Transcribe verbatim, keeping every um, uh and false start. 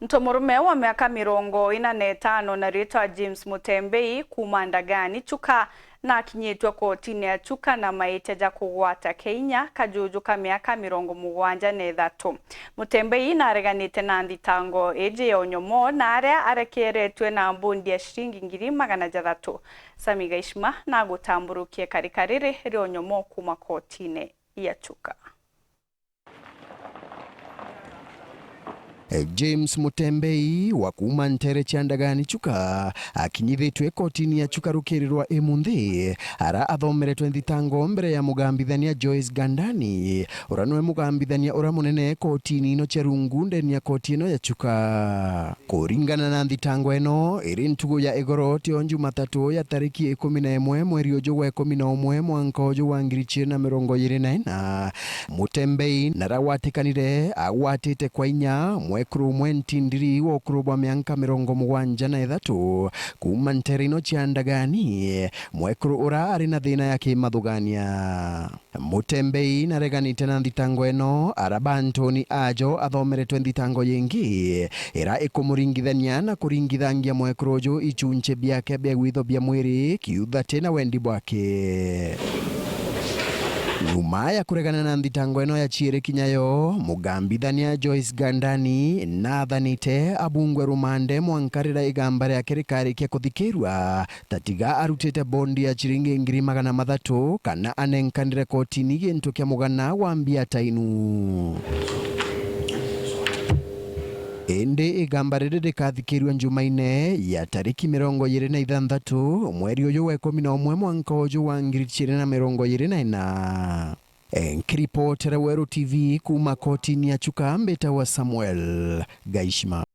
Ntomurume wa miaka mirongo ina na itano na ritwa James Mutembei kuuma Ndagani, Chuka, nakinyitwe kotini ya Chuka na maitia ja kugwata kinya kajuju ka miaka mirongo mugwanja na ithatu. Mutembei nareganite na nthitango iji ya unyomo na aria arekeretue na mbondi ya ciringi ngiri magana jathatu. Sami Gaishima nagutamburukie karika riri ria unyomo kuuma kotini ya Chuka. James Mutembei wa kuuma ntere cia Ndagani Chuka akinyithitue kotini ya Chuka rukiri rwa imunthi, ara athomeretwe nthitango mbere ya mugambithania Joyce Gandani, ura niwe mugambithania ura munene kotini ino cia rungu ndeni ya koti ino ya Chuka. Kuringana na nthitango ino, iri ntugu ya igoro tio Njumatatu ya tariki ikumi na imwe mweri uju gwa ikumi na umwe mwanka uju wa ngiri ciiri na mirongo iiri na ina, Mutembei naragwatikanire agwatite kwa inya mwekuru umwe ntindiri wa ukuru bwa mianka mirongo mugwanja na ithatu kuuma ntere ino cia Ndagani, mwekuru ura ari na thina ya kimathugania. Mutembei nareganite na nthitango ino, araba ntoni ajo athomeretwe nthitango yingi, ira ikumuringithania na kuringithangia mwekuru uju ichunche biake bia gwitho bia mwiri, kiuthati na wendi bwake. Nyuma ya kuregana na nthitango ino ya ciiri kinya yo, mugambithania Joyce Gandani nathanite abungwe rumande mwanka riria igamba riake rikarikia kuthikirua, ta tiga arutite bondi ya ciringi ngiri magana mathatu kana anenkanire kotini gintu kia mugana wa mbia ta inu. Indi igamba riri rikathikirua Njumaine ya tariki mirongo iiri na ithanthatu mweri uyu wa ikumi na umwe mwanka uju wa ngiri ciiri na mirongo iiri na ina. Nkiripotera Weru T V kuuma kotini ya Chuka, mbitagwa Samuel Gaishima.